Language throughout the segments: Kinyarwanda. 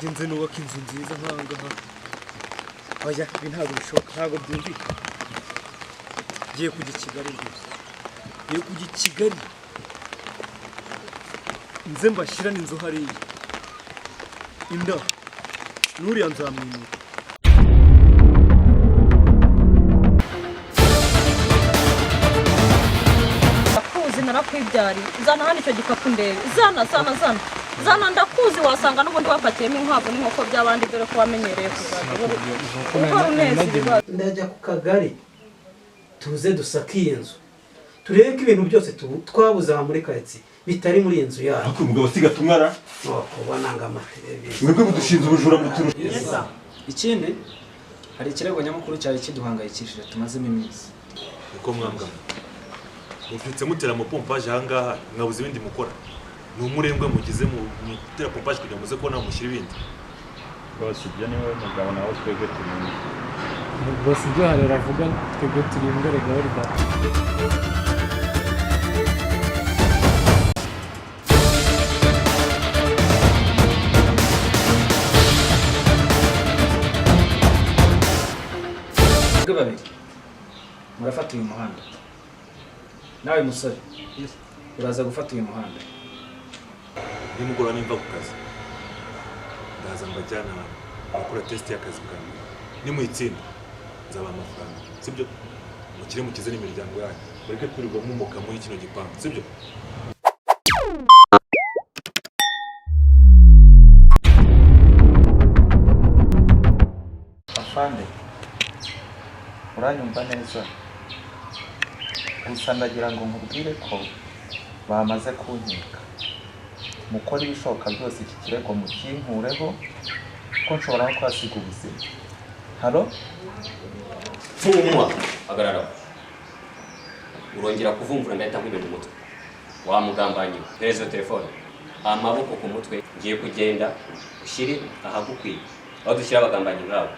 Nanjye nze nubaka inzu nziza nk'ahangaha. Oya, ibi ntabwo bishoboka, ntabwo byumvikana. Ngiye kujya i Kigali rwose, ngiye kujya i Kigali, nze mbashyirane inzu hariya inda n'uriya nzamwimura. Ndakuzi, narakwibyariye. Zana hano icyo gikapu ndebe. Zana, zana, zana, zana. Ndakuzi, wasanga n'ubundi wapakiyemo inkwavu n'inkoko by'abandi, dore ko wamenyereye kuzajya uhora uneza ibibazo. Ndajya ku kagari, tuze dusake iyi nzu, turebe ko ibintu byose twabuze aha muri karitsiye bitari muri iyi nzu yacu. Ariko umugabo siga tumwara. Kuba nanga amateleviziyo. Mwebwe mudushinze ubujura muturusha. Ikindi, hari ikirego nyamukuru cyari kiduhangayikishije tumazemo iminsi. Uko mwambwa mubyutse mutera amapompaje ahangaha, mwabuze ibindi mukora? Ni umurengwe mugize mu gutera pompaje kugira ngo muze kubona aho mushyira ibindi. Rwose ibyo ni wowe mugabo, nawe twebwe turi imbwa. Rwose ibyo harera avuga, twebwe turi imbwa rega werda. Mwebwe babiri murafata uyu muhanda, nawe musore uraza gufata uyu muhanda. Nimugoroba nimva ku kazi ndaza mbajyana ahantu bakora test y'akazi bwa mbere. Nimuyitsinda nzabaha amafaranga, sibyo? Mukire mukize n'imiryango yanyu, mureke kwirirwa mumuka muri kino gipangu, sibyo? Afande, uranyumva neza? Gusa ndagira ngo nkubwire ko bamaze kunkeka. Mukore ibishoboka byose iki kirego mukinkureho, ko nshobora no kuhasiga ubuzima. Halo? Mfungwa, hagarara. Urongera kuvumvura ndahita nkumena umutwe wa mugambanyi. Mpereza iyo telefone. Amaboko ku mutwe, ngiye kugenda ushyire ahagukwiye, aho dushyira abagambanyi nk'abo.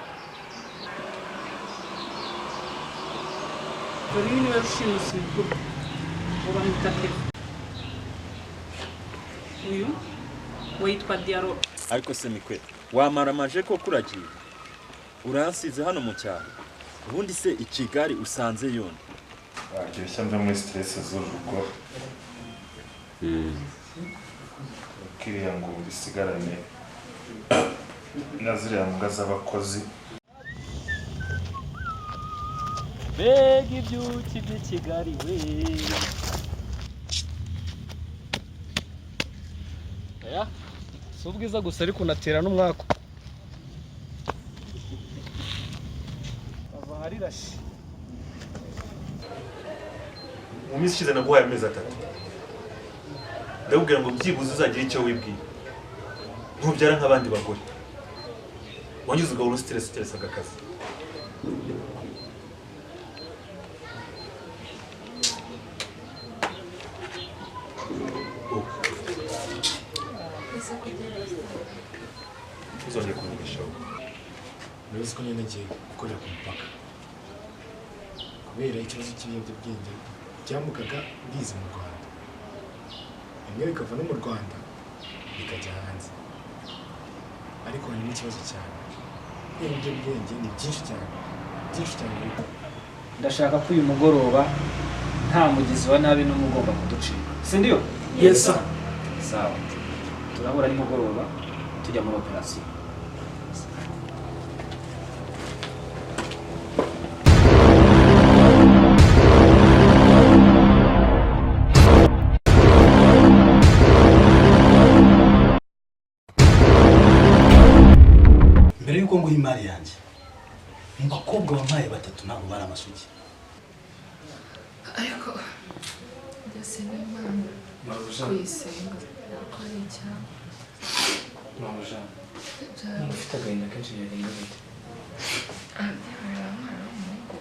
Dore uyu niwe rushimusi mukuru, uwo bamwita Kevin. Uyu we yitwa Diallo. Ariko se mikwe, wamara amaje ko kuragiye uransize hano mu cyaro? Ubundi se i Kigali usanze yone? Waryoshya mve muri stress z'urugo, kiriya ngo bisigarane na ziriya mbwa z'abakozi. Mbega ibyuki by'i Kigali we! Oya, si ubwiza gusa, ariko unatera n'umwaku. Ava harirashe. Mu minsi ishize naguhaye amezi 3, ndakubwira ngo byibuze uzagire icyo wibwira, ntubyara nk'abandi bagore, wangiza ugahora usiteresa uteresa aka kazi. Oh. Ntuzongere kunyigishaho. Urabizi ko nyine nagiye gukorera ku mupaka kubera ikibazo cy'ibiyobyabwenge byambukaga biza mu Rwanda, bimwe bikava no mu Rwanda bikajya hanze, ariko harimo ikibazo cyane. Ibiyobyabwenge ni byinshi cyane, byinshi cyane. Ndashaka ko uyu mugoroba nta mugizi wa nabi n'umwe ugomba kuducika, si ndio? Yes, sir. Sawa, turahura nimugoroba tujya muri operasiyo. Mbere y'uko nguha imari yanjye, mu bakobwa wampaye batatu ntabwo bari amasugi. Ariko byose ni Imana. Mabuja. Kuyisenga ntabwo ari icyaha. Mabuja, niba ufite agahinda kenshi byagenda bite? Abyarira umwana w'umuhungu.